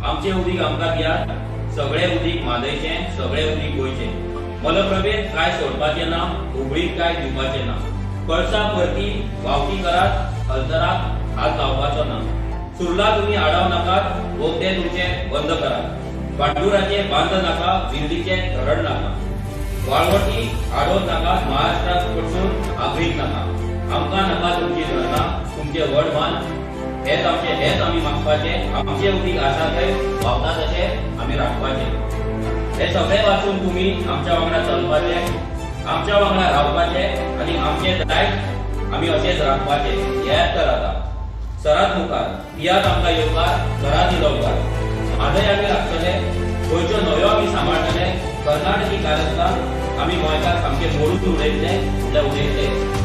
आमचें उदीक आमकां दियात. सगळें उदीक म्हादयचें, सगळें उदीक गोंयचें. मलप्रभेंत कांय सोडपाचें ना, हुबळीक कांय दिवपाचें ना. कळसा परती व्हांवती करात, अल्तराक हात लावपाचो ना. सुर्ला तुमी आडाव नाकात, बोगदे तुमचे बंद करात. भांडुराचें बांद नाका, विर्डीचें धरण नाका. वाळवटी आडोवं नाका, महाराष्ट्राक कडसून आगळीक नाका. आमकां नाका तुमची धरणां, तुमचे व्हड मान. हेच आमचे, हेच आमी मागपाचे. आमचे उदीक आसा थंय व्हांवता तशें आमी राखपाचे. हे सगळे वाचून तुमी आमच्या वांगडा चलपाचे, आमच्या वांगडा रावपाचे आनी आमचे दायज आमी अशेंच राखपाचे. येयात तर आतां, सरात मुखार, दियात आमकां येवकार, करात दिलोवकार. म्हादय आमी राखतले, गोंयच्यो न्हंयो आमी सांबाळटले. कर्नाटकी कारस्थान आमी गोंयकार सामके मोडून उडयतले, म्हणल्यार उडयतले.